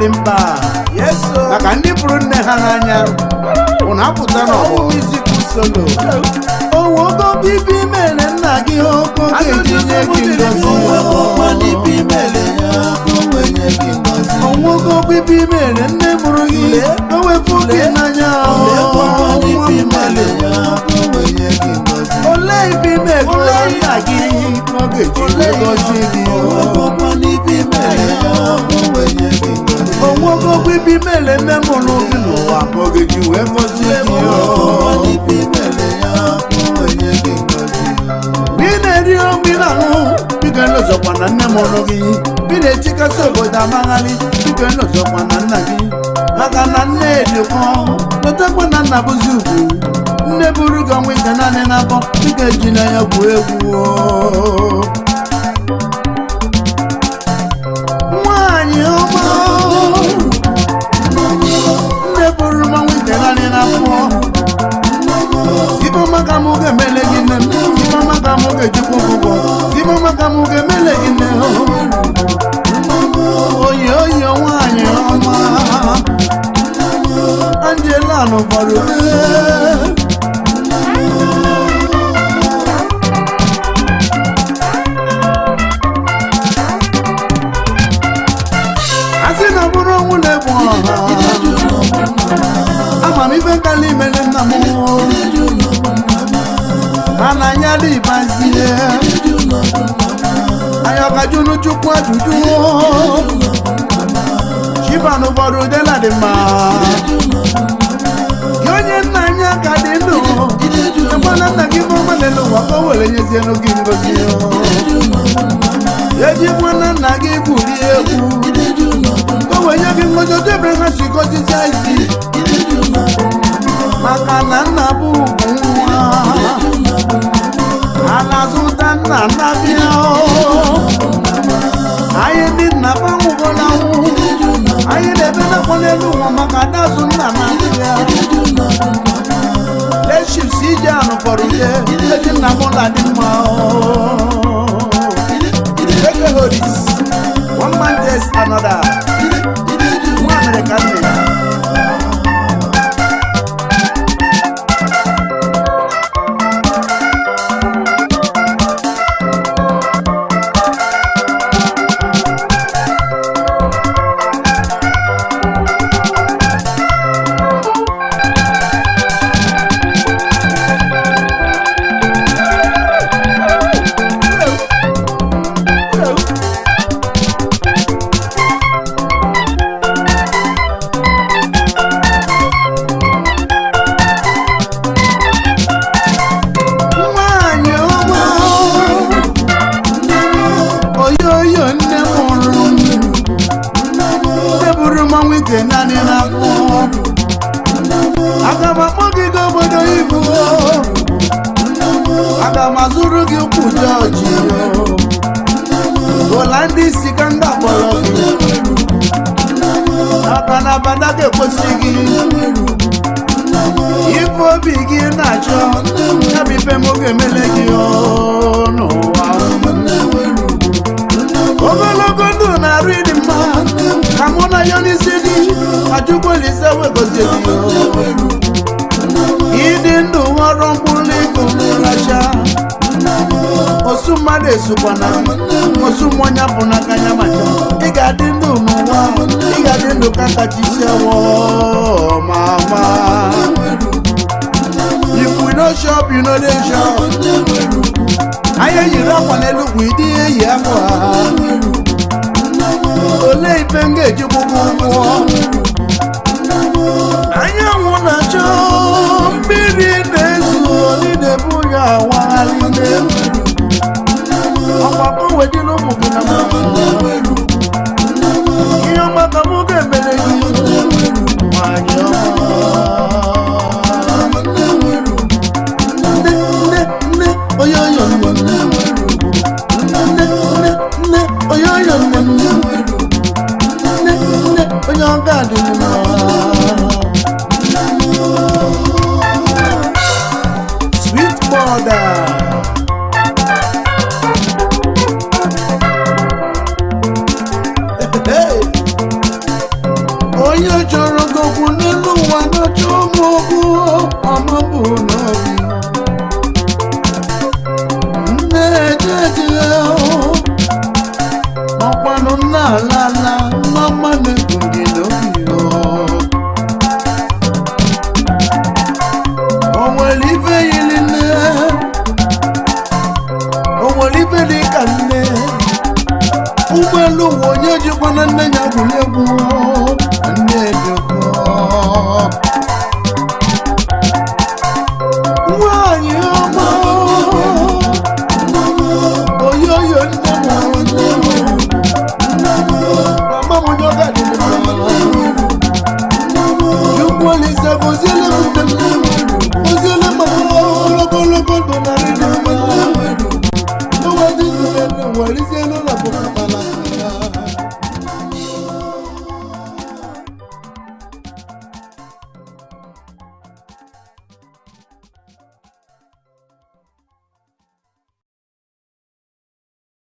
dị mkpa maka ndị fụrụ nne ha n'anya. Ụnụ apụta n'ọgbọ. Onwego bibi mere nna gị oko ga-eji nye gị ngozi. Onwego bibi mere nne mụrụ gị o wepụ gị n'anya. Olee ibe imegoro nna gị ọ ga-eji wee gọzie gị? Onwego bibi mere nne mụrụ gị n'ụwa ka ọ ga-eji wee gọzie gị? Ị na-eri ogbi na-aṅụ, biko nlọzọkwa na nne mụrụ gị. Ị na-etikasị obodo amagharị, biko nlọzọkwa na nna gị, maka na nne dịkọ. Lọtakwa na nna bụzi ugwu. Nne buru gị ọnwa ite naanị n'afọ, biko ejina ya gwuo egwu. Nwaanyị ọma, nne buru m ọnwa ite naanị n'afọ. Ibe ka mụ ga-emele gị nne m, ibe ka mụ ga-ejikwa ụgwọ, ibe ka mụ ga-emele gị nne. Oyi oyi, nwaanyị ọma, Angela nụkwara. A sị na ọ bụrụ ọnwụ na-egbu ọha, ama m ife nkali imele nna m. Mana anya dị ịbazie anya ọkajunu chukwu ajụjụ. Chibanụ ụfọdụ udela dị mma gị. Onye nna anya ka dị ndụ, ekwana nna gị ma ọma n'elu ụwa ka o were nyezienụ gị ngozi. Ejikwana nna gị gwurie egwu ka o wee nye gị ngozi otu ebere ha si gọzizie isi, maka na nna bụ ugwu nwa a na-azụta nna nna-bịa. Anyị ndị nna gbanwụgola nwụ, anyị na-ebe nakwa n'elu ụwa maka adazụ nna na-abịa. Lechips ije anụ fọrọ ije ezi nna m na-adị mma. Eke Horis, one man test another. Nwa mere ka nne ya. Nwaanyị ọma, oyoyo, nne mụrụ m, nne buru mmanwụ ite naanị n'afọ. Aga m akpọ gị gaa obodo ibu, aga m azụrụ gị ụkwụ jọji ụla ndị isi ka ndị akpọrọ gị, maka na abada ga-ekwesị gị. Ife obi gị na-achọ ya bụ ife m ga-emele gị n'ụwa. Ogologo ndụ na-arụ ịdị mma ka mụ na ya n'isi gị ka Chukwu Olise wegozie gị. Ịdị ndụ ghọrọ mkpụrụ ego racha osu mmadụ esokwana osu mmanya bụ n'aka ya macha. Ị ga-adị ndụ n'ụwa, ị ga-adị ndụ ka kacha isi awọ mama. If we no shop, you no dey shop. Anyị eyiri akwa n'elu ugwu, ịdị eyi akwa. Olee ife m ga-eji kwụkwọ ụgwọ? Anyanwụ na-achọ, mmiri na-ezo, niile-ebu ya awagharị ọgbakọ wedịrị ụmụ gị na mma. Ihe ọma ka mụ ga-emere gị, nwanyị ọma. Nne, nne, nne, oyoyo nne, nne, nne, nne, oyoyo nne, nne, nne, nne, onye ọga adịghị mma. Sweet mother. Hey! mama bụ n'obi. Nne ejeje, ọkwanụ nna alala, mama na-ebu gị.